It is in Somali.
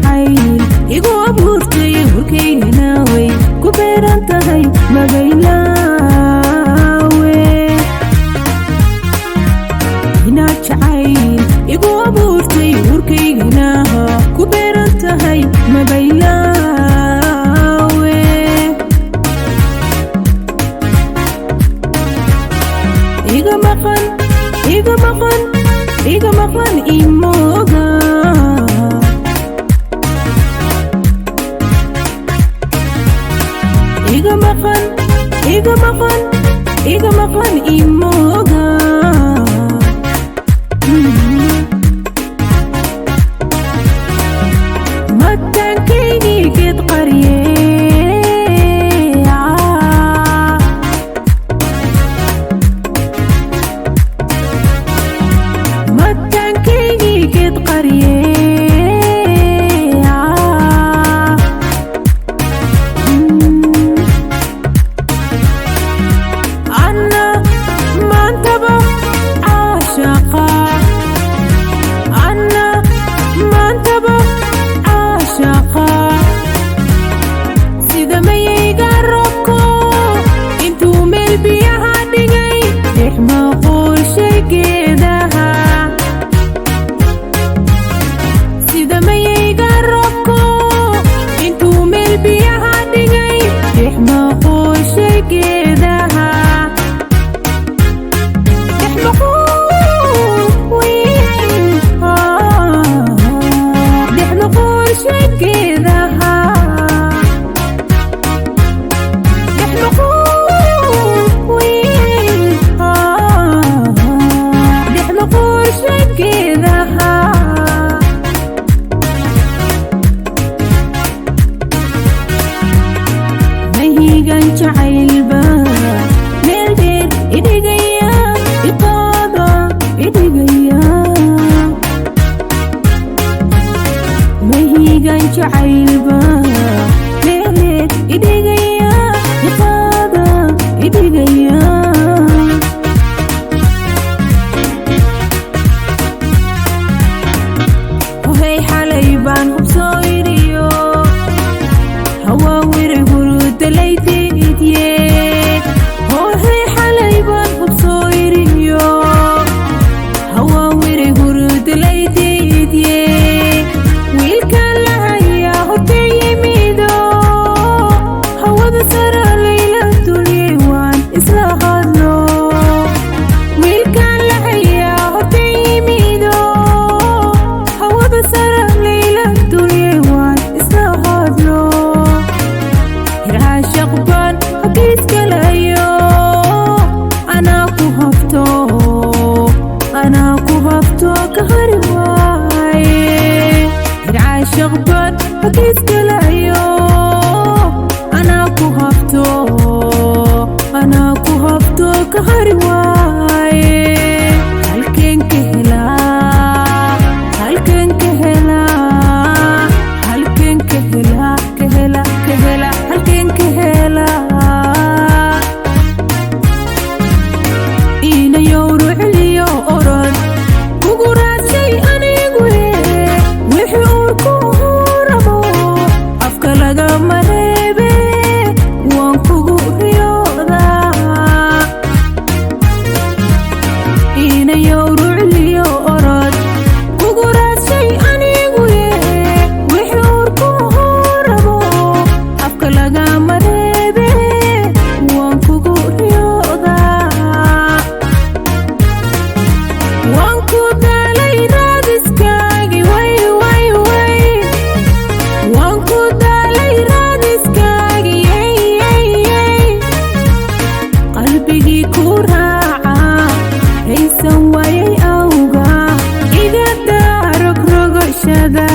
Jacayl igu abuurtay, warkaygana way ku beeran tahay magaylaawe. Inaad jacayl igu abuurtay, warkaygana ku beeran tahay magaylaawe. Iga maqan, iga maqan, iga maqan imooga. Iga maqan, iga maqan, iga maqan imooga. Mataankaygii geed qarye. Mataankaygii geed qarye. Anna maantaba caashaqa, anna maantaba caashaqa, sida mayayga roobko intuu meel biyaha dhigay dhex maqoolshay geedaha. Sida mayayga roobko intuu meel biyaha dhigay dhex maqoolshay geedaha. Dhex maqoolshay geedaha. Dhex maqoolshay geedaha. Mahigan jacaylba meel dheer idhigaya, iqaada idhigaya. Mahigan jacaylba meel dheer idhigaya, iqaada idhigaya. Hohay, xalay baan hubsoo iriyo hawaawiri hurudalaytiidye. Hohay, xalay baan hubsoo iriyo hawaawiri hurudalaytiidye. Wiilkaan la hayaa hortay yimido, hawada sara layla dulye waan isla hadlo. Wiilkaan la hayaa hortay yimido, hawada sara layla dulye waan isla hadlo. Hircaashaq baan hagiiskalayo, anaa ku hafto, anaa ku hafto ka hari waaye. Hircaashaq baan hagiiskalayo, anaa ku hafto, anaa ku hafto ka hari waaye. Halkeen ka helaa, halkeen ka helaa, halkeen ka helaa, ka hela, ka hela, halkeen ka helaa? Inayow rucliyo orod kugu raadshay anigu, wixii uurku rabo afka lagama reebe, waan kugu riyoodaa. Inayow rucliyo orod kugu raadshay anigu, wixii uurku rabo afka lagama reebe, waan kugu riyoodaa. Waan ku daalay raadiskaagi, way way way. Waan ku daalay raadiskaagi, yey yey yey. Qalbigii ku raaca haysan waayay awga, iga daa rogrogashada.